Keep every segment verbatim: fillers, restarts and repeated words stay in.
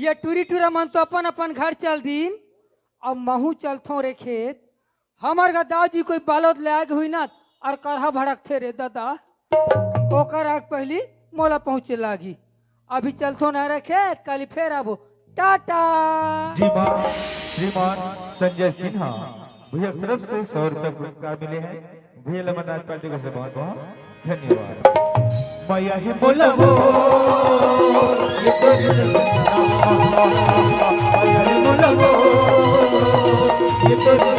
ये टूरी टूरा मन तो अपन अपन घर चल दीन, अब महू चलथों रे खेत। हमर घर दाऊ जी कोई बालोद ले आगे हुई ना, और करहा भड़कथे रे दादा, ओकर आग पहली मोला पहुँचे लागी। अभी चलथों ना रे खेत, काली फेर आबो। टाटा। जी हाँ, श्रीमान संजय सिन्हा भैया तरफ से सौ रुपये पुरस्कार मिले हैं। भैया लमननाथ पार्टी को से बहुत बहुत धन्यवाद। मैया ही बोलबो, ये तोरी मैया ही बोलबो, ये तोरी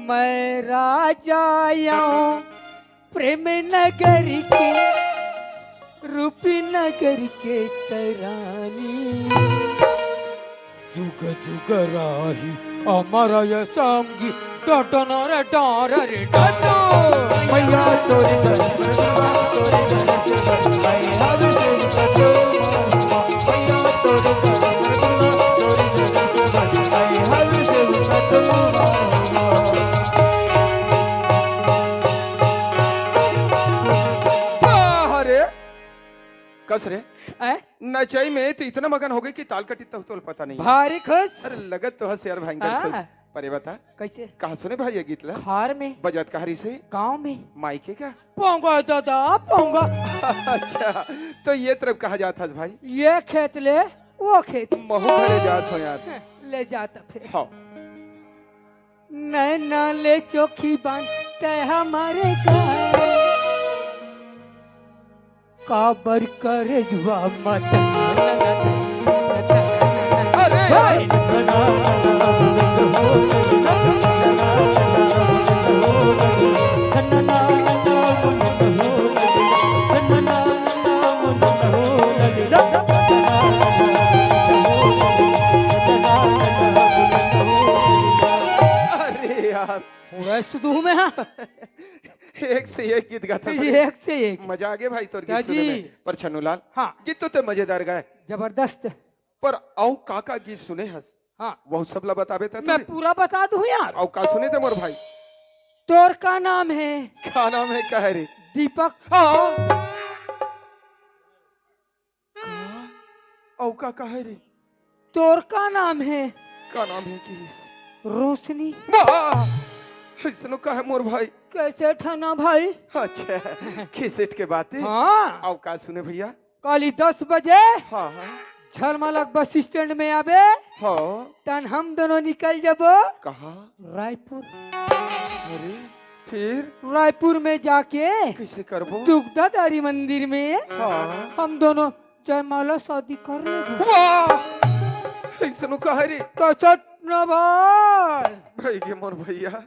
मैं राजा आऊं प्रेम नगर के, रूपी नगर के तरानी। जुग जुग राही अमर ये संगी, डटन रे डार रे डटो। मैया तोरे दर्शन, तोरे दर्शन, मैं हर से कटो। मैया तोरे दर्शन, तोरे दर्शन, मैं हर से कटो। वाह रे, कस रे? हैं? नचई में तो इतना मगन हो गई कि ताल कटी तो तोल पता नहीं। भारी खुश। अरे लगत तो हस यार भयंकर हाँ। खुश। पर ये बता, कैसे? कहाँ सुने भाई ये गीत ला? घर में। बजात कहाँ रही से? गाँव में। मायके का? पोंगा दादा, पोंगा। अच्छा, तो ये तरफ कहाँ जात हस भाई? ये खेत ले, वो खेत। महू घरे जात हो यार। ले जाता फिर। हाँ। नैना ले चोखी बांध तै हमारे घर, काबर करे जुआ मत। अरे यार। अरे यार। पूरा सुधू में हाँ। एक से एक गीत गाता सर। एक से एक। मजा आ गया भाई तोर गीत सुने में। पर छन्नूलाल, हाँ। गीत तो ते मजेदार गाए। जबरदस्त। पर अउ का का गीत सुने हस? हाँ। वो सब ला बताबे ता मैं तू। पूरा बता दूं यार। अउ का सुने थे मोर भाई? तोर का नाम है? का नाम है, का है रे? दीपक। हाँ। का? अउ का, का है रे? तोर का नाम है? का नाम है कि? रोशनी। वाह! ऐसनो का है मोर भाई? कैसे ठना भाई? अच्छा, खिसेट के बात है। हाँ। अउ का सुने भैया? काली दस बजे हाँ, हाँ। झलमलक बस स्टैंड में आबे। हाँ। तन हम दोनों निकल जबो। कहाँ? रायपुर। अरे, फिर? रायपुर में जाके कैसे करबो? दुग्धाधारी मंदिर में हाँ। हम दोनों जयमाला शादी कर लेबो। वाह! ऐसनो का है रे? तो सच न भाई। भाई के मोर भैया,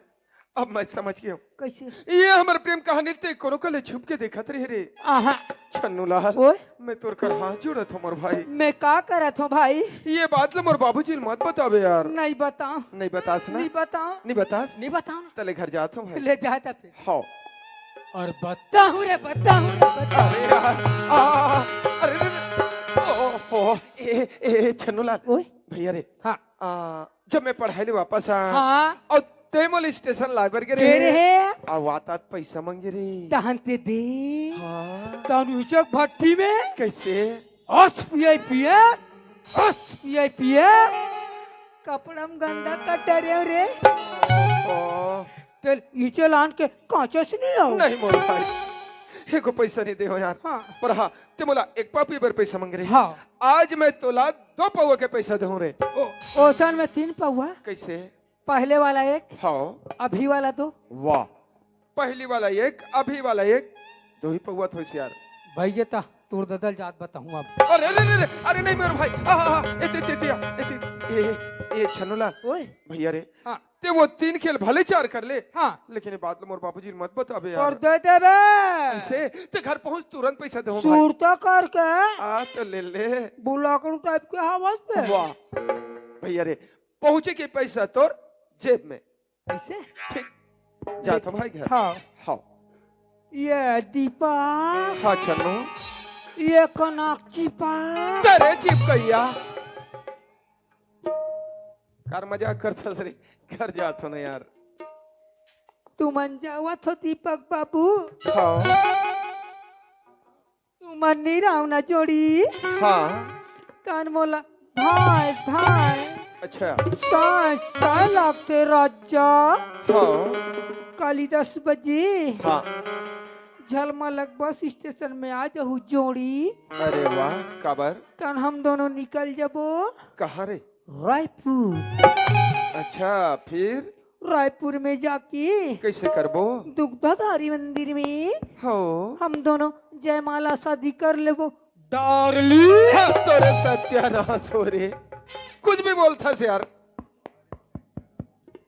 अब मैं समझ गया हूँ। कैसे? ये हमर प्रेम कहानी ते कोनो कले छुप के देखत रहे रे। आहा। छन्नूलाल, ओए? मैं तोर कर हाथ जोड़त हूँ मोर भाई। मैं का करत हूँ भाई? ये बात ल मोर बाबूजी ल मत बताबे यार। नहीं बताओ। नहीं बतास ना? नहीं बताओ। नहीं बतास? नहीं बताओ ना। तले घर जात हूँ भाई। ले जाता फिर। हाँ। और बताऊँ रे, बताऊँ रे, बताऊँ। अरे यार, आ, अरे रे, रे, ओ, ओ, ए, ए, छन्नूलाल। ओए? भैया रे। हाँ। आ, जब मैं पढ़ाई ले वापस आ, हाँ। अउ ते मोला स्टेशन लाए बर गे गे रहे। रहे। अउ आतात पैसा मांगे रे। तहन ते दे। हाँ। तहन उचक भट्टी में। कैसे? अस पिए पिए, अस पिए पिए। कपड़ा में गंदा कटरे रे। ओ। ते इचे लान के कांचस नहीं आओ। नहीं मोर भाई, एको पैसा नहीं दे हो यार। हाँ। पर हाँ, ते मोला एक पाव पीए बर पैसा मांगे रहे। हाँ। आज मैं तोला दो पौवा के पैसा देहूं रे। ओ, ओसन में तीन पौवा। कैसे? पहले वाला एक, हाँ। अभी वाला दो। वाह, पहली वाला एक, अभी वाला एक, दो ही पौवा थोइस यार। भैया ता तोर ददल जात बताऊं अब। अरे, अरे, अरे, अरे, अरे, नहीं मेरे भाई, आ, आ, आ, ए, ते, ते, ते, आ, ए, ते, ए, ए, ए, छन्नूलाल, ओए। भैया रे, हाँ। ते वो तीन खेल भले चार कर ले, हाँ। लेकिन ये बात ल मोर बाबूजी ल मत बताबे यार। और दे देबे। ऐसे, ते घर पहुंच तुरंत पैसा देहूं भाई। सुरता करके। आ तो ले ले। बुलाकड़ू टाइप के आवाज पे। वाह। भैया रे, पहुंचे के पैसा तोर जेब में। ऐसे? ठीक। जात हूं भाई घर। हाँ। हाँ। ये दीपा। हाँ छन्नू। ये कनाक चिपा। तेरे चिपकैया। कार मजाक करथस रे, घर जात हो ना यार। तुमन जावत हो दीपक बाबू? हाँ। तुम मन्नी राव ना जोड़ी। हाँ। तन मोला भाई भाई। अच्छा। साय साय लागथे राजा। हाँ। काली दस बजे। हाँ। झलमलक बस स्टेशन में आ जाहू जोड़ी। अरे वाह, काबर? तन हम दोनों निकल जबो। कहाँ रे? रायपुर। अच्छा, फिर? रायपुर में जाके कैसे करबो? दुग्धाधारी मंदिर में हो। हम दोनों जयमाला शादी कर लेबो। डार्लिंग। हाँ, तोरे सत्यानाश हो रे। कुछ भी बोलथस यार।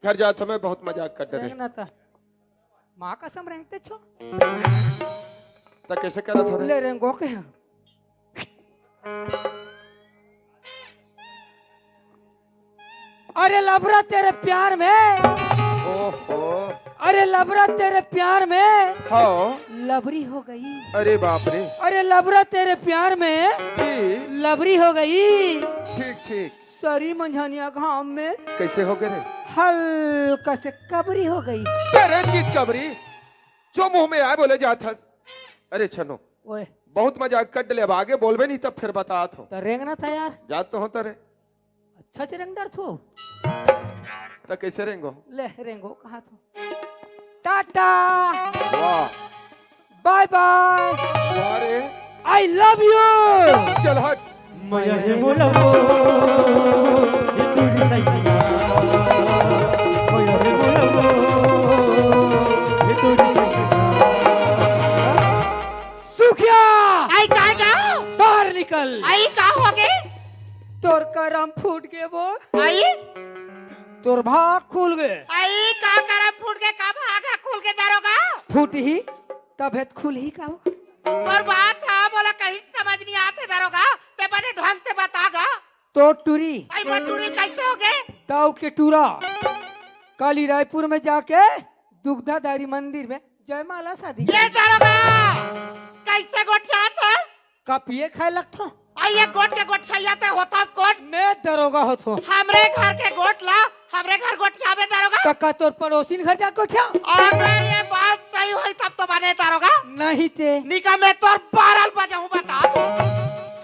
घर जात हँव मैं, बहुत मजाक कर डरे। रेंगना था। माँ कसम रेंगते छो। त कैसे करत हो रे? ले रेंगो के हैं। अरे लबरा तेरे प्यार में। ओहो। अरे लबरा तेरे प्यार में। हाँ। लबरी हो गई। अरे बाप रे। अरे लबरा तेरे प्यार में। जी। लबरी हो गई। ठीक ठीक। सरी मंझनिया घाम में। कैसे हो गए रे? हल्का से कबरी हो गई। तेरे चीत कबरी। जो मुंह में आए बोले जात हस। अरे छनो। ओए। बहुत मजाक कर डले, अब आगे बोलबे नहीं तब फिर बतात हँव। त रेंगना था यार। जात तो हँव तरे। अच्छा से रेंग डरथो। त कैसे रेंगो? ले रेंगो कहाँ थो। टाटा। वाह। बाय बाय। वाह रे। I love you। चल हट। मया हे बोलबो, ये तोरी सैया। मया हे बोलबो, ये तोरी सैया। सुखिया। आई का का? बाहर निकल। आई का हो गे? तोर करम फूट गे वो। आई? तोर भाग खुल गे। आई का करम फूट गे, का भाग खुल गे दरोगा? फूट ही, तभे त खुल ही का वो? तोर बात ह, मोला कहीं समझ नहीं आते दरोगा, ते बने ढंग से बता गा। तो टूरी। आई मोर टूरी कैसे हो गे? ताऊ के टूरा। काली रायपुर में जाके दुग्धाधारी मंदिर में जयमाला शादी। ये दरोगा, कैसे गोठियात हस? का पिए खाए लगथो? आई ये गोठ के गोठिया ते होतस कोन? मैं दरोगा होथो। हमरे घर के गोठ ला, हमरे घर गोठियाबे दरोगा? त का तोर पड़ोसिन घर जा गोठिया? अगर ये बात सही होई तब तो बने दरोगा। नहीं ते। निका मैं तोर बारह बजाऊं बता तो।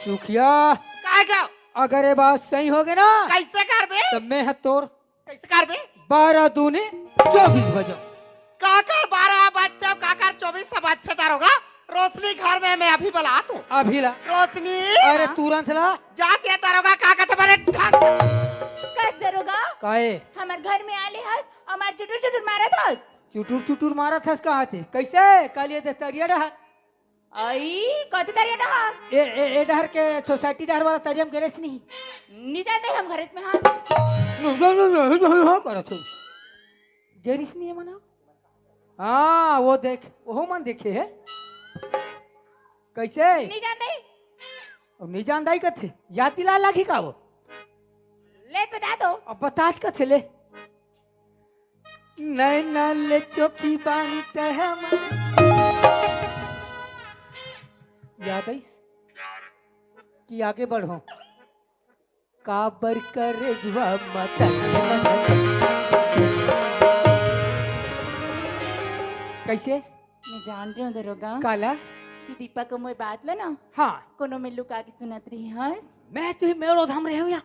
सुखिया। काय गा? अगर ये बात सही हो गे ना, कैसे करबे? त मैं ह तोर कैसे करबे? बारह दूनी चौबीस बजे। काकर बारह बजथे, काकर चौबीस बजथे दरोगा? रोशनी घर में, मैं अभी बलात हूँ। अभी ला। रोशनी। अरे तुरंत ला। जात हे दरोगा, का कहते बने ढंग से। कस दरोगा? काहे? हमर घर में आले हस, हमर चुटुर चुटुर मारत हस। चुटुर चुटुर मारत हस कहा थे? कैसे? काली ये दे तरिया डहर। आई, कति तरिया डहर? ए, ए, ए डहर के सोसाइटी डहर वाला तरिया में गे रहेस नहीं? नी जानते हम घर में, हाँ। नो, नो, नो, नो, नो, नो, करत हो। गे रहेस नहीं है मना? हाँ, वो देख, वो मन देखे है। कैसे? नी जानते। अब नी जानता ही कथे। याद दिला लागी का वो? ले बता दो। अब बतास कथे ले। नैना ले चोखी बानी तहमा। याद आइस कि आगे बढ़ो। काबर करे जुआ मत। कैसे? मैं जान रहे हूँ दरोगा। काला? कि दीपक के मोर बात ला ना। हाँ। कोनो में लुका के सुनत रही हस। मैं तुही मेरो धाम रहे हूँ या।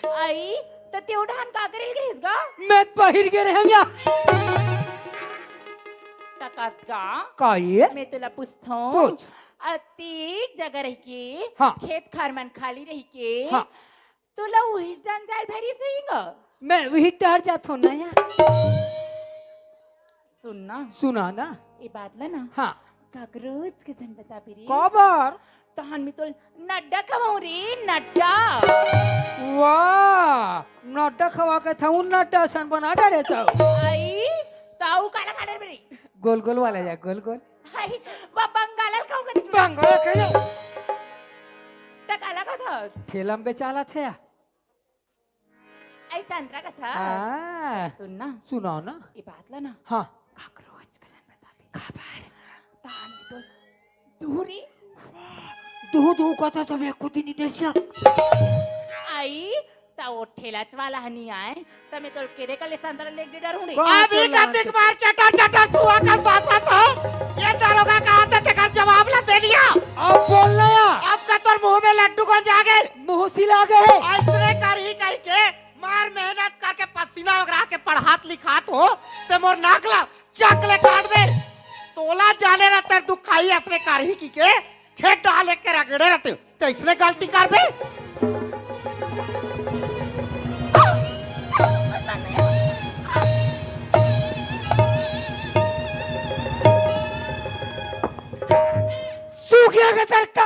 आई, त तेउ डहान का करे ल गिस गा? मैं बहिर गे रहेंव या। त कस गा? का ये? मैं तोला पूछथों। पूछ। अतीक जगह रहिके, हाँ। खेत खार मन खाली रहिके, हाँ। तोला उहिच डहान जाय ल भरिस होही गा? मैं उही डहर जाथों ना या। सुन ना। सुना ना। ए बात ला ना। हाँ। काकरोच के झन बताबे रे। काबर? तहन में तोला नड्डा खवाहूँ रे, नड्डा। वाह, नड्डा खवा के थहूँ नड्डा सन बना डारे तो। आई, ताऊ काला खा डरबे रे। गोल गोल वाला या, गोल गोल। आई, वा बंगाल ल खाहूँ कथस। बंगाल खाहूँ। त काला खाथस? ठेला में बेचाला थे। अइसन रखत हस। हाँ। सुन ना। सुनाओ ना। ए बात ला ना। हाँ। काकरोच के झन बताबे। काबर? तहन में तो दूरी। दू दू कथा सब एक दिन ही देसिया। आई, त ओ ठेलाच वाला ह नी आय, त मैं तोर केरे कर ले संतरा लेग दे डरहूं रे। का अभी चिल्लात कतिक बार चटर चटर सुआ कस बासत हो। ये दरोगा कहा त तेकर जवाब ला दे दिया। अब बोल ना या। अब का तोर मुंह में लड्डू कौन जागे? मुंह सिला गए। ऐसने करही कहि के मार मेहनत करके पसीना वगैरह के पढ़ात लिखात हो, ते मोर नाक ला चॉकलेट काट दे। तोला जाने रहते दुखाई ऐसने करही की के खेत डाले के रगड़े रहते। तइसने गलती करबे। सूखिया के तरता,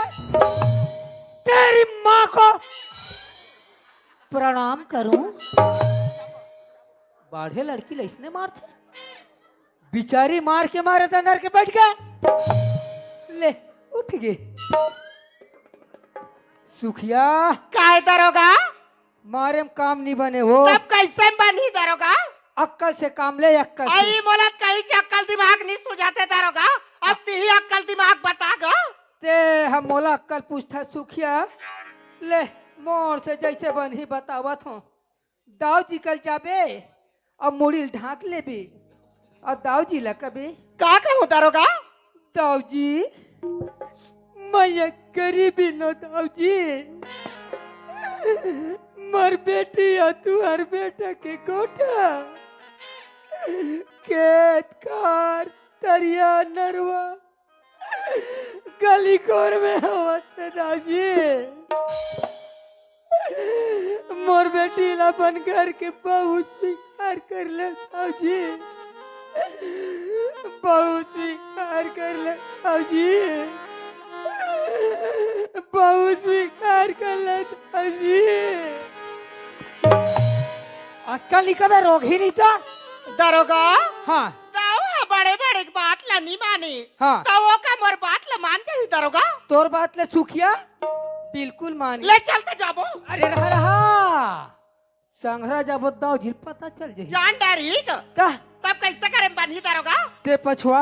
तेरी माँ को प्रणाम करूं। बाढ़े लड़की ल अइसने मारथे। बिचारी मार के मारे त अंदर के बैठ गए। ले, उठ गे। सुखिया। काय दरोगा? मारे म काम नी बने हो। तब कइसे बनही दरोगा? अक्कल से काम ले, अक्कल से। अई मोला कहीं च अक्कल दिमाग नी सुझाते दरोगा। अब तिही अक्कल दिमाग बता गा। ते हम मोला अक्कल पूछथा सुखिया। ले, मोर से जइसे बनही बतावत हों। दाऊ जी कल जाबे, अब मुड़ी ल ढांक लेबे, अउ दाऊ जी ला कबे। का कहूं दरोगा? दाऊ जी, मैं एक गरीबी नो दाऊ जी, मोर बेटी अउ तुहर बेटा के गोठा, खेत खार, तरिया नरवा, गली खोर में होवत हे दाऊ जी। मोर बेटी ला अपन घर के बहू स्वीकार कर ले दाऊ जी। बहू स्वीकार कर ले दाऊ जी। बहू स्वीकार कर ले दाऊ जी। अक्कल निकल रोग ही नहीं था। दरोगा। हाँ। दाऊ ह बड़े बड़े बात ला नी माने। हाँ। त ओ का मोर बात ला मान जाही दरोगा? तोर बात ले सुखिया बिल्कुल मानी। ले चल त जाबो। अरे रहा रहा। संघरा जाबो दाऊ जी ल पता चल जाही। जान डरही ग। त? तब कइसे करे बनही दरोगा? ते पछुआ,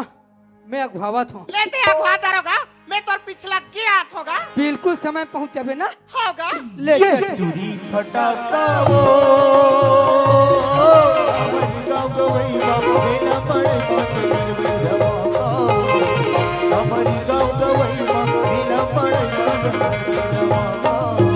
मैं अगुवावत हों। ले ते अगुवा दरोगा, मैं तोर पिछला के आत हों गा। बिल्कुल समय पहुंच जाबे ना। होगा। ले ये चल। टूरी फटाका वो, हमारी गाँव गवई बाबू मेरा बड़े बाबू मेरे धमाका वो, हमारी गाँव गवई बाबू मेरा बड़े बाबू मेरे धमाका वो।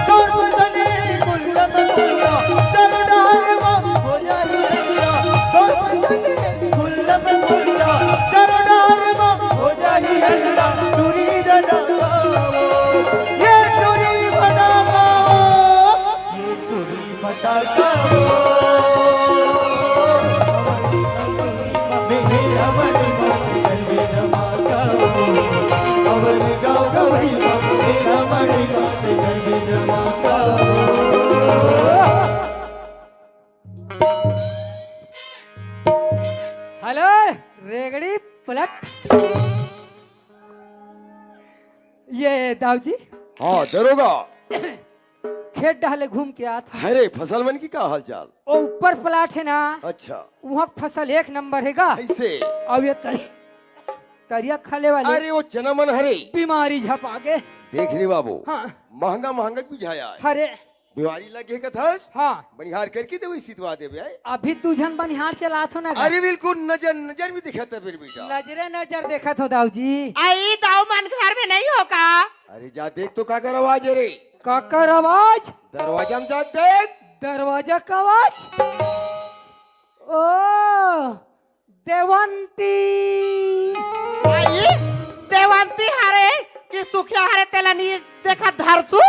तोर बदने गुल्ला में गुल्ला, चलो डारे बाबू हो जाए गुल्ला। तोर बदने गुल्ला में गुल्ला, चलो डारे बाबू हो जाए गुल्ला। टूरी फटाका वो, ये टूरी फटाका वो, ये टूरी फटाका वो, मेरे रमण में धमाका वो, अमर गाँव गवई मेरा रमण में धमाका वो। हेलो, रेगड़ी पलट। ये दाऊ जी। हाँ, दरोगा। खेत डहले घूम के आत हँव। अरे, फसल मन की का हाल चाल? ओ ऊपर प्लाट हे ना। अच्छा। उहाँ फसल एक नंबर हे गा। कइसे? अउ ये तरी-, तरिया खाले वाली। अरे, वो चना मन हरे। बीमारी झपा गे। देख रे बाबू। हाँ। महंगा महंगा बुझाया हे। अरे। बीमारी लगे कथस? हाँ। बनिहार करके देबे, सितवा देबे, आय। अभी दू झन बनिहार चलात हों ना गा। अरे बिल्कुल नजर नजर में दिखत हे फिर बेटा। नजरे नजर देखत हों दाऊ जी। अई दाऊ मन घर में नहीं हो का? अरे जा देख तो काकर आवाज हे रे। काकर आवाज? दरवाजा में जा देख। दरवाजा का आवाज? ओ, देवंती। अई, देवंती हरे कि सुखिया हरे तेला नी देखत धरसू?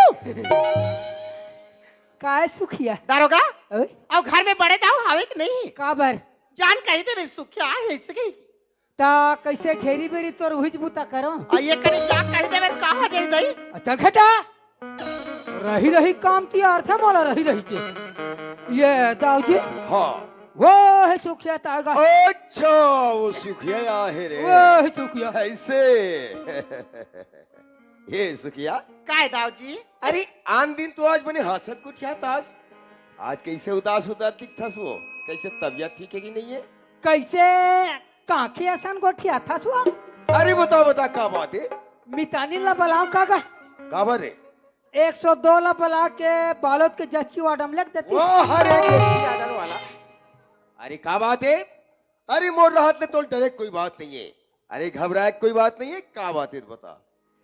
काय सुखिया? दरोगा, ओए? अउ घर में बड़े दाऊ हवे कि नहीं? काबर? जान कहि देबे सुखिया हे इसकी। त कइसे घेरी बेरी तोर उहिच बुता करों? अई ये कनी जा कहि देबे त का हो जाही दई? अच्छा घटा। रही रही काम तियारथे मोला रही रही के। ये दाऊ जी। हाँ। वो हे सुखिया तागा। अच्छा, वो सुखिया आहे रे। वो हे सुखिया। कइसे? हे सुखिया। काय दाऊ जी? अरे, आन दिन तो आज बने हँसत गोठियाथस। आज कइसे उदास उदास दिखथस वो? कइसे तबियत ठीक हे कि नहीं हे? कइसे कांखी असन गोठियाथस वो? अरे बता, बता, का बात हे? मितानी ला बलाव का गा? काबर रे? एक सौ दो ला बला के बालोद के जचकी वार्ड में लिख देती। वाह रे, जचकी वार्ड वाला। अरे का बात है? अरे मोर रहत ले तोला डरे कोई बात नहीं है। अरे घबराए कोई बात नहीं है, का बात है बता।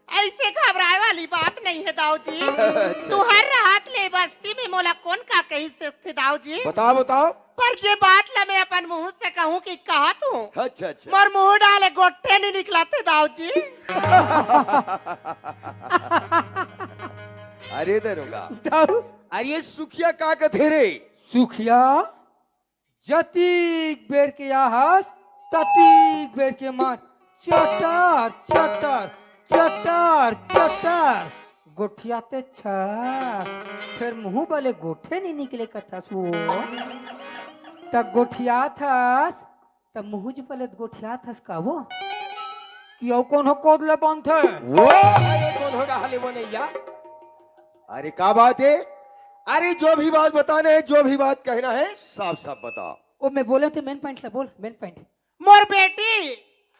ऐसे घबराए वाली बात नहीं है दाऊ जी। अच्छा। तुहर रहत ले बस्ती में मोला कौन का कही सकथे दाऊ जी? बताओ, बताओ। पर जे बात ला मैं अपन मुंह से कहूं कि कहत हूं, अच्छा, अच्छा। मोर मुंह डाले गोठे नहीं निकलथे दाऊ जी। अरे दरोगा, दाऊ। अरे ये सुखिया का कथे रे? सुखिया जतीक बेर के आहस, ततीक बेर के मार। चटर, चटर, चटर, चटर। गोठियाते छस, फेर मुहूं बले गोठे नी निकले कथस वो। त गोठियात हस, त मुहूं बले गोठियात हस का वो? कि अउ कोनो कोद ले बनथे? वो अरे कोनो डाले बनैया। अरे का बात है? अरे जो भी बात बताना है, जो भी बात कहना है, साफ साफ बताओ। ओ मैं बोले थे मेन पॉइंट ला बोल, मेन पॉइंट। मोर बेटी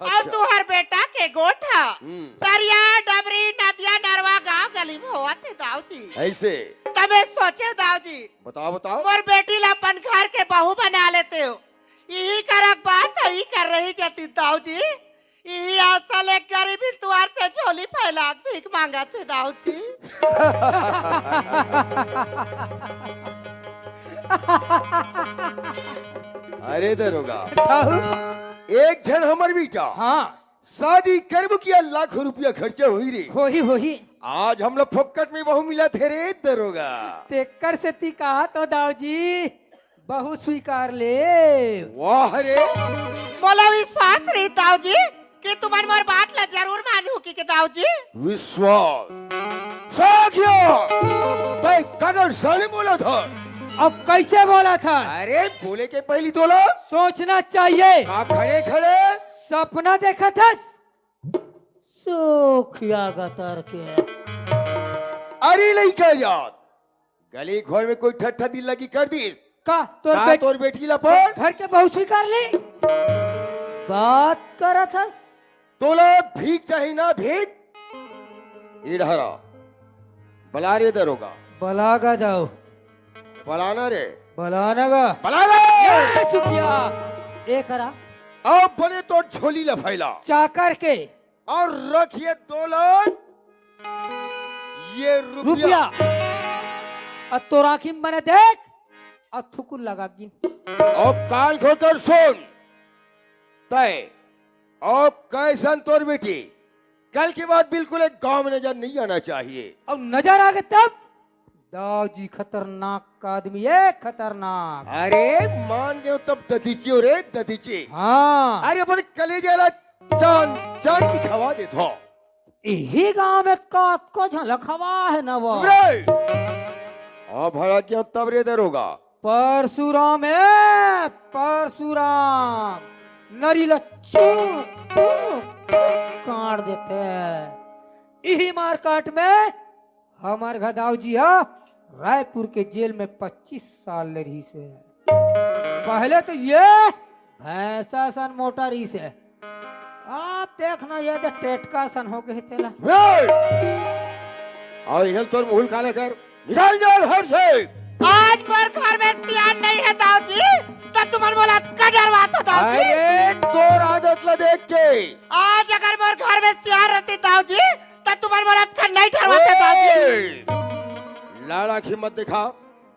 अउ अच्छा। तुहर बेटा के गोठ ह हम्म। तरिया, डबरी, नदिया, नरवा, गांव गली में होवत हे दाऊ जी। ऐसे? तबे सोचे दाऊ जी। बताओ, बताओ। मोर बेटी ला अपन घर के बहू बना लेते हो। इही करक बात ह, ई कर रही जती दाऊ जी। इही आशा ले गरीबी दुआर से झोली फैला के भीख मांगत हे दाऊ जी। अरे दरोगा, दाऊ। एक झन हमर बेटा हाँ। शादी करबो किया, लाखों रुपया खर्चा होही रे। होही, होही। आज हमला फोकट में बहू मिलत हे रे दरोगा। तेकर सेती कहा तो दाऊ जी, बहू स्वीकार ले। वाह रे। मोला विश्वास रे दाऊ जी कि तुमन मोर बात ला जरूर मानहू कि के दाऊ जी। विश्वास? साखिया, तै कगर साले बोला था। अब कैसे बोला था? अरे बोले के पहली तोला सोचना चाहिए। का खड़े खड़े सपना देखा था सुखिया गतर के। अरे लइका जात, गली घर में कोई ठट्ठा दिल लगी कर दी। का तोर का बेट-, तोर बेटी ला पर घर के बहू स्वीकार ले? बात करत हस? तोला भीख चाही ना भीख? इधर आ। बला रे दरोगा। बला गा जाओ। बलाना रे। बलाना गा। बला रे। ए, सुखिया। ए करा। अब बने तो झोली ला फैला। चाकर के। और रखिए दो लाख ये रुपया। रुपया। और तोर आँखी में बने देख, और थुकुर लगा गिन। और कान खोलकर सुन, तय और कैसन तोर बेटी, कल के बाद बिल्कुल एक गांव में नजर नहीं आना चाहिए। और नजर आ गए तब? दाऊ जी खतरनाक आदमी है, खतरनाक। अरे मान गयो तब ददीची हो रे ददीची। हाँ। अरे अपन कलेजे ला चान चान की खवा देथो। इही गांव में कतको झलक हवा है ना वो। चुप रे। अब भड़क गयो तब रे दरोगा। परशुराम है, परशुराम। नरी ला चुप, चुप, चुप काट देथे। इही मारकाट में हमर घदाव जी ह रायपुर के जेल में पच्चीस साल ले रहिस हे। पहले तो ये भैंसा सन मोटा रहिस हे, अब देखना ये दे टेटका सन हो गए तेला। ए! अउ इहल तोर मुहुल काला कर, निकल जा घर से। आज मोर घर में सियान नहीं है दाऊ जी, त तुमन मोला का डरवात हो दाऊ जी? अरे तोर आदत ला देख के। आज अगर मोर घर में सियान रहती दाऊ जी, त तुमन मोला अतका नहीं डरवाते, दाऊ जी। ए! लाड़ा की मत दिखा,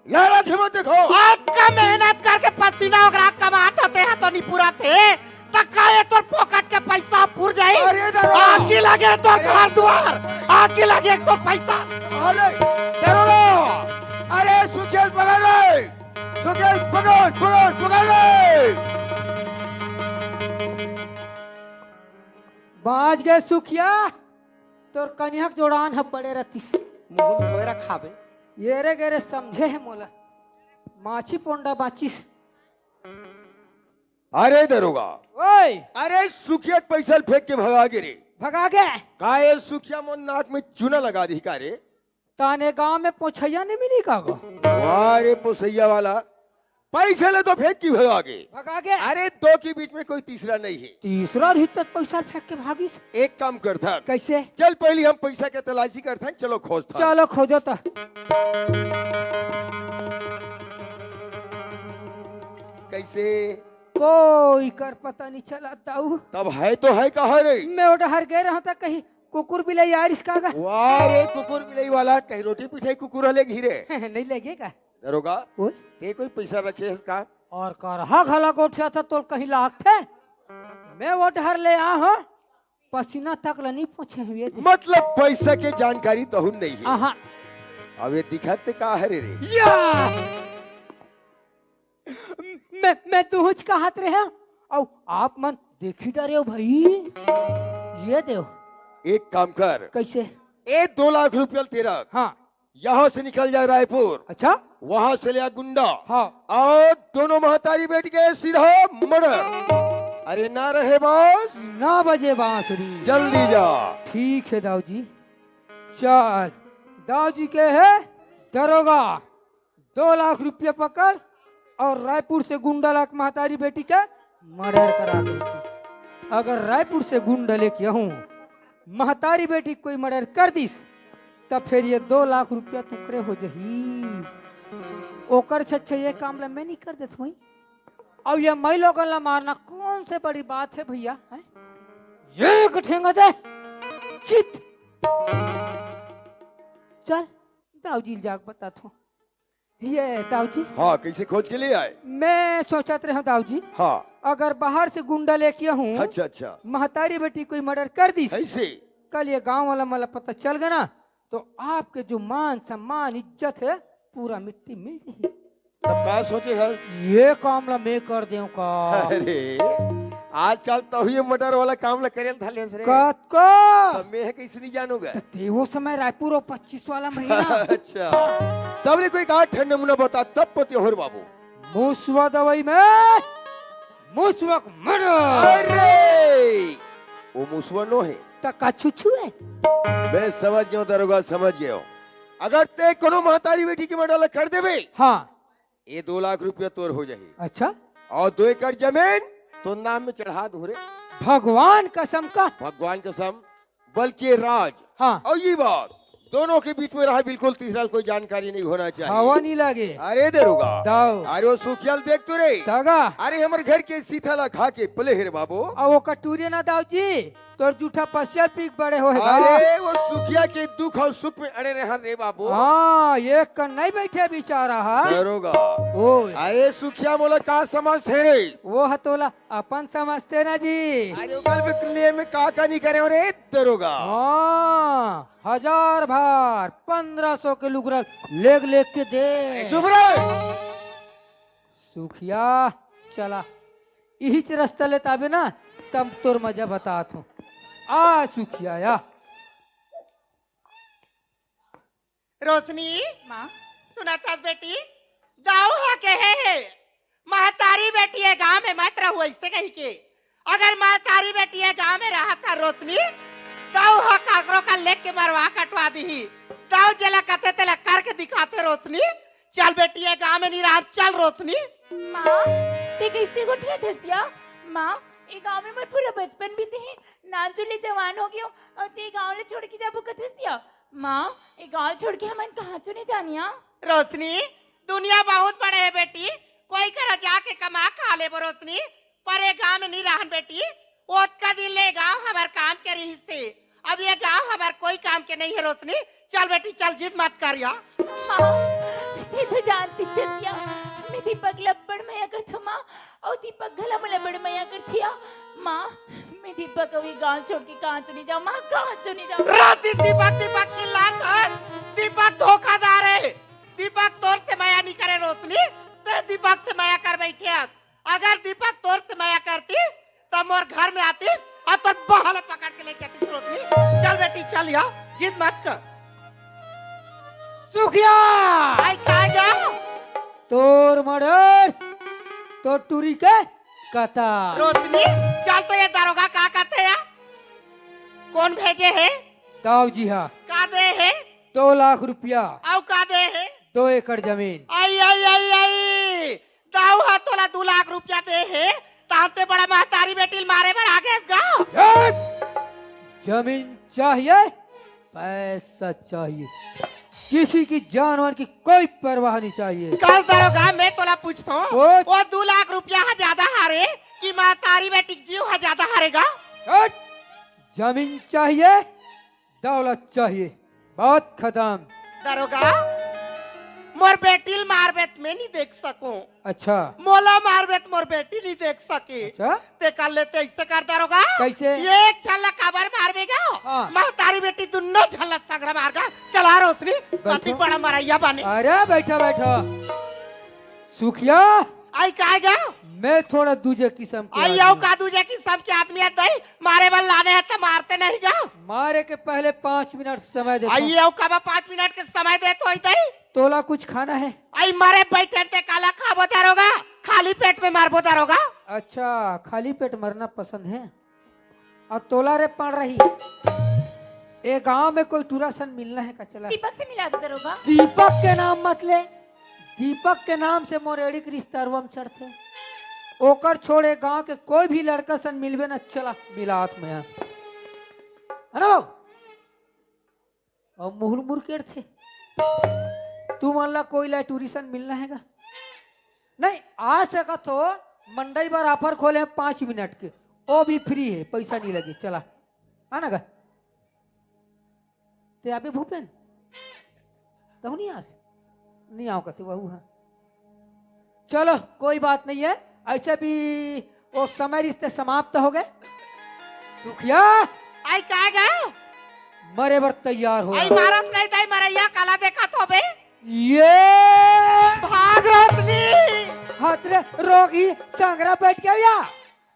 लाड़ा की मत दिखाओ। अतका मेहनत करके पसीना ओकरा कमात होते हैं तो नहीं पूरा थे, त का ये तोर फोकट के पैसा पूर जाई? अरे दादा। आगी लगे तोर अरे। घर दुआर, आगी लगे तोर पैसा। अरे, दरोगा, अरे सुखेल पकड़ रे, सुखेल पकड़, पकड़, पकड़ रे। बाज गए सुखिया। तोर कनिहा के जोड़ान ह पड़े रहतिस। मुंह धोए रखाबे। ये रे गेरे समझे हे मोला। माछी पोंडा बाचिस। अरे दरोगा। ओए। अरे सुखिया के पैसा ल फेंक के भगा गे रे। भगा गे। का ये सुखिया मोर नाक में चूना लगा दी का रे? ताने गांव में पोछैया नहीं मिली का गो? वाह रे पोछैया वाला। पैसा ले तो फेंक के भगा गे। भगा गे? अरे, दो के बीच में कोई तीसरा नहीं है। तीसरा रही तो पैसा फेंक के भागिस। एक काम करथन। कैसे? चल, पहले हम पैसा के तलाशी करथन, चलो खोजथन। चलो खोजो तो। कैसे? कोई कर पता नहीं चला दाऊ। तब है तो है कहाँ रे? मैं वो डहर गए रहा था, कहीं कुकुर बिलाई आ रिस का गा। वाह रे, कुकुर बिलाई वाला, कहीं रोटी पिठाई कुकुर ले घिरे। नहीं लेगे का? दरोगा, ओए? ते कोई पैसा रखे हस का? और करहा घला गोठिया था, तोल कहीं लागथे? मैं वो डहर ले आ हूँ, पसीना तक ल नहीं पोछे हुए दे। मतलब पैसा के जानकारी तहु नहीं है। आहा। अब ये दिखत ते का हरे रे? या! मैं, मैं तुहुच कहत रहे हूँ, अउ आप मन देखी डरे हो भाई। ये देव। एक काम कर। कैसे? ए दो लाख रुपया तेरा। हाँ। यहाँ से निकल जाए रायपुर। अच्छा। वहाँ से ले आ गुंडा। हाँ। और दोनों महतारी बेटी के सीधा मर्डर। अरे ना रहे बांस। ना बजे बांसुरी। जल्दी जा। ठीक है दाऊ जी। चल। दाऊ जी के है दरोगा। दो लाख रुपया पकड़ और रायपुर से गुंडा लाके महतारी बेटी के मर्डर करा दे। अगर रायपुर से गुंडा लेके आहूं, महतारी बेटी के कोई मर्डर कर दिस, तब फिर ये दो लाख रुपया तुकरे हो जही। ओकर छच्छे ये काम ला मैं नहीं कर देत हुई। अब ये मई लोगन ला मारना कौन से बड़ी बात है भैया, हैं? एक ठेंगा दे, चित। चल, दाऊ जी ल जाके बतात हूँ। ये दाऊ जी। हाँ, कैसे खोज के ले आए? मैं सोचत रहे हूँ दाऊ जी। हाँ। अगर बाहर से गुंडा लेके हूँ, अच्छा, अच्छा। महतारी बेटी कोई मर्डर कर दिस, ऐसे? कल ये गांव वाला मला पता चल गया ना, तो आपके जो मान सम्मान इज्जत है, पूरा मिट्टी मिल जाएगी। तब का सोचे हस? ये काम ला मैं कर देव का? अरे, आजकल तो ये मर्डर वाला काम ला करे धलेस रे। कतको? तब मैं है कैसे नहीं जानूंगा? तो ते वो समय रायपुर और पच्चीस वाला महीना। अच्छा, तब ले कोई का ठंड नमूना बता, तब पति होर बाबू। मुसवा दवाई में मुसवा के मर्डर। अरे, वो मुसवा नो है। त का छुछू है? मैं समझ गया हूँ दरोगा, समझ गया हूँ। अगर ते कोनो महतारी बेटी के मर्डर ला कर देबे, हाँ। ये दो लाख रुपया तोर हो जाही। अच्छा। और दो एकड़ जमीन तोर नाम में चढ़ा दूं रे। भगवान कसम का। भगवान कसम। बल्कि राज। हाँ। और ये बात दोनों के बीच में रहा, बिल्कुल तीसरा कोई जानकारी नहीं होना चाहिए। हवा नहीं लगे। अरे दरोगा। दाऊ। अरे वो सुखिया ल देख तो रे। दागा। अरे हमर घर के सीता ला खा के पले हे रे बाबू। अब वो कटूरे ना दाऊ जी, तोर जूठा पसिया पी के बड़े हो हे गा। अरे वो सुखिया के दुख और सुख में अड़े रहे रे बाबू। हाँ, एक कन नहीं बैठे बेचारा हा। दरोगा। ओए। अरे सुखिया मोला का समझथे रे? वो ह तोला अपन समझथे ना जी। अरे ओकर बिकले में का का नहीं करे हो रे दरोगा? हाँ, हजार भार, पन्द्रह सौ के लुगरा लेग लेग के दे। ए, चुप रहे। सुखिया, चला, इहीच रस्ता ले ताबे ना, तब तोर मजा बतात हूँ। आ सुखिया, आ। रोशनी, माँ। सुनत हस बेटी, दाऊ ह कहे हे, महतारी बेटी ये गांव में मत रहू, ऐसे कही के। अगर महतारी बेटी ये गांव में रहत ह रोशनी, दाऊ ह काकरो का लेग के मरवा कटवा दीही। दाऊ जेला कथे तेला करके दिखाथे रोशनी। चल बेटी, ये गांव में नहीं रहा, चल रोशनी। माँ, ते कैसे गोठियाथस या? माँ, ये गांव में मोर पूरा बचपन बीते हे, नानचुन ले जवान हो गयो, और ते गांव ले छोड़ के जाबो कथस या? माँ, ये गांव छोड़ के हमन कहाँ चो नहीं जानिया? रोशनी, दुनिया बहुत बड़े हे बेटी, कोई करा जाके कमा खा लेबो रोशनी, पर ये गांव में नहीं रहन बेटी। ओतका दिन ले गांव हमर काम के रहिस हे, अब ये गांव हमर कोई काम के नहीं हे रोशनी। चल बेटी चल, जिद मत कर या। माँ, ते तो जानत हस या, मैं दीपक ला बड़ मया करथों माँ, अउ दीपक घला मोला बड़ मया करथे या। माँ, मैं दीपक अउ ये गांव छोड़ के कहाँ चो नहीं जाऊँ माँ, कहाँ चो नहीं जाऊँ। रात दिन दीपक दीपक चिल्लात हस, दीपक धोखादार हे। दीपक तोर से मया नहीं करे रोशनी, ते दीपक से मया कर बैठे हस। अगर दीपक तोर से मया करतिस, त मोर घर में आतिस अउ तोर बाह ला पकड़ के ले जातिस रोशनी। चल बेटी, चल या, जिद मत कर। सुखिया! आई का गा? तोर मर्डर, तोर टूरी के कता। रोशनी, चल तो ये दरोगा का कथे या? कौन भेजे हे? दाऊ जी हा। का दे हे? दो लाख रुपया। अउ का दे हे? दो एकड़ जमीन। आई, आई, आई, आई। दाऊ ते हे, ताते बड़ा महतारी बेटी ल मारे बर आ गेस गा। हट! जमीन चाहिए, पैसा चाहिए, किसी की जान वान की कोई परवाह नहीं चाहिए। कल दरोगा, मैं तोला पूछथों, पूछ। वो दू लाख रुपया ह ज्यादा हारे कि महतारी बेटी के जीव ह ज्यादा हारे गा? हट! जमीन चाहिए, दौलत चाहिए, बात खत्म। दरोगा, मोर बेटी ल मारबे त मैं नहीं देख सकूं। अच्छा। मोला मारबे त मोर बेटी नहीं देख सके। अच्छा। ते कर लेते ऐसे कर दरोगा। कैसे? एक झन ला काबर मारबे गा? हाँ। महतारी बेटी दुन्नो झन ला सगरा मार गा। चला रोशनी, बैठो। कति बड़ा मरैया बने। अरे बैठो, बैठो। सुखिया। आई काय गा? मैं थोड़ा दूजे किस्म के आई आदमी। अउ का दूजे किस्म के आदमी है दई? मारे बर लाने है त मारते नहीं गा? मारे के पहले पाँच मिनट समय दे। आई अउ काबर पाँच मिनट के समय देत होई दई? तोला कुछ खाना है? आई मरे बैठे ते काला खाबो दरोगा, खाली पेट में मारबो दरोगा। अच्छा, खाली पेट मरना पसंद है। अउ तोला रे पड़ रही, ए गांव में कोई टूरा सन मिलना है का? चला। दीपक से मिला दे दरोगा। दीपक के नाम मत ले, दीपक के नाम से मोर एड़ी के रिश्ता रुआ म चढ़थे। ओकर छोड़ ए गांव के कोई भी लड़का सन मिलबे न, चला मिलात में। है ना बाबू? अउ मुहुर मुर केड़थे। तुमन ला कोई ला टूरी सन मिलना है गा? नहीं, आ सकत हो, मंडई बर offer खोले हैं पाँच मिनट के, वो भी free है, पैसा नहीं लगे। चला, आना गा। ते आबे भूपेन, तहु नहीं आस? नहीं आओ कथे वहू, हाँ। चलो, कोई बात नहीं है, ऐसे भी वो समय रिश्ते समाप्त हो गए। सुखिया, आई काय गा? मरे बर तैयार हो। आई मारस नहीं दई मरैया, काला देखत होबे? ये भाग रोशनी। हाथ रे रोगी संगरा बैठ गया।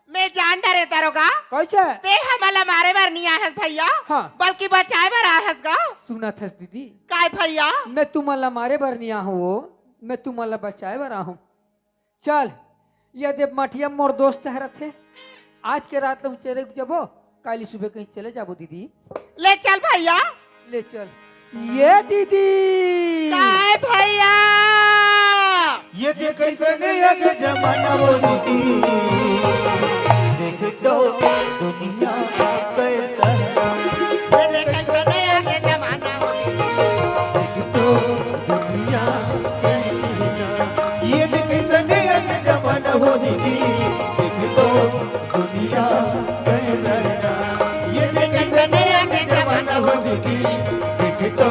मैं जान डरे दरोगा। कैसे? ते हमन ला मारे बर नहीं आए हस भैया, हाँ। बल्कि बचाए बर आए हस गा। सुनत हस दीदी? काय भैया? मैं तुमन ला मारे बर नहीं आहूं, मैं तुमन ला बचाए बर आहूं। चल, ये दे मठिया मोर दोस्त हरत हे, आज के रात ला उचेरे जबो, काली सुबह कहीं चले जाबो दीदी। ले चल भैया। ले चल। ये दीदी। काय भैया? ये दे कैसन अगे जमाना हो दीदी, देख तो दुनिया कैसन। ये दे कैसन अगे जमाना हो दीदी। देख तो दुनिया कैसन। ये दे कैसन अगे जमाना हो दीदी, देख तो दुनिया कैसन। ये दे कैसन अगे जमाना हो दीदी, देख तो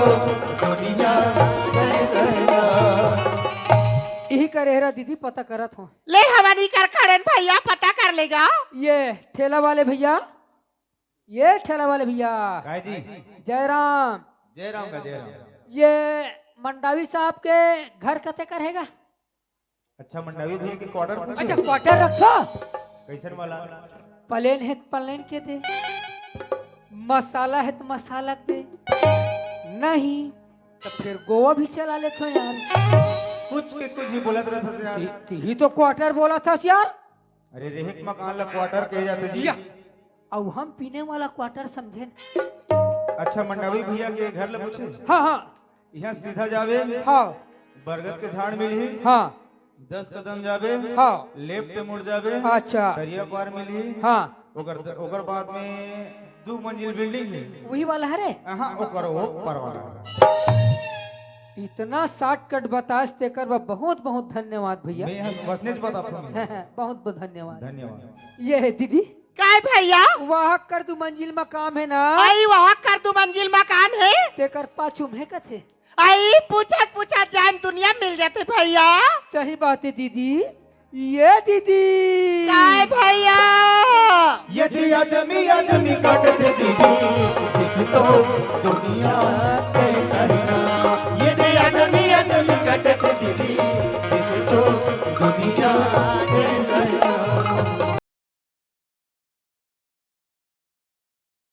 दुनिया कैसन। इही करेहरा दीदी पता करत हो। ले हमन इकर खड़ेन भैया, पता कर लेगा। ये ठेला वाले भैया, ये ठेला वाले भैया। काय जी? जयराम। जयराम का जयराम। ये मंडावी साहब के घर कते कर हेगा? अच्छा, मंडावी भैया के quarter पूछे? अच्छा, quarter रखो। कैसन वाला? Plain है त plain के दे, मसाला है त मसाला के दे, नहीं तो फिर गोवा भी चला लेथो यार। कुछ के कुछ ही बोलत रहत हस यार। ती, ती ही तो quarter बोलत हस यार। अरे, रेहे के मकान ला quarter कहे जाथे जी। या, अउ हम पीने वाला quarter समझेन। अच्छा, मंडावी भैया के घर ला पूछे? हाँ, हाँ। इहाँ सीधा जाबे, हाँ। बरगद के झाड़ मिलही। हाँ। दस कदम जाबे, हाँ। Left मुड़ जाबे, अच्छा। दरिया पार मिलही। हाँ। ओकर, ओकर बाद में दू मंजिल building हे। वही वाला हरे? हाँ, ओकर ओ पर वाला। इतना shortcut बतास तेकर बर बहुत बहुत धन्यवाद भैया। मैं ह वसनेच बताथों मैं। बहुत बहुत धन्यवाद। धन्यवाद। ये है दीदी। काय भैया? वहाँ कर दू मंजिल मकान है ना? आई वहाँ कर दू मंजिल मकान है? तेकर पाछू में कथे। आई पूछत पूछत जाए म दुनिया मिल जाथे भैया। सही बात है दीदी। ये दीदी। काय भैया? यदि आदमी आदमी काटथे दीदी, देख तो दुनिया कैसन। यदि आदमी आदमी काटथे दीदी,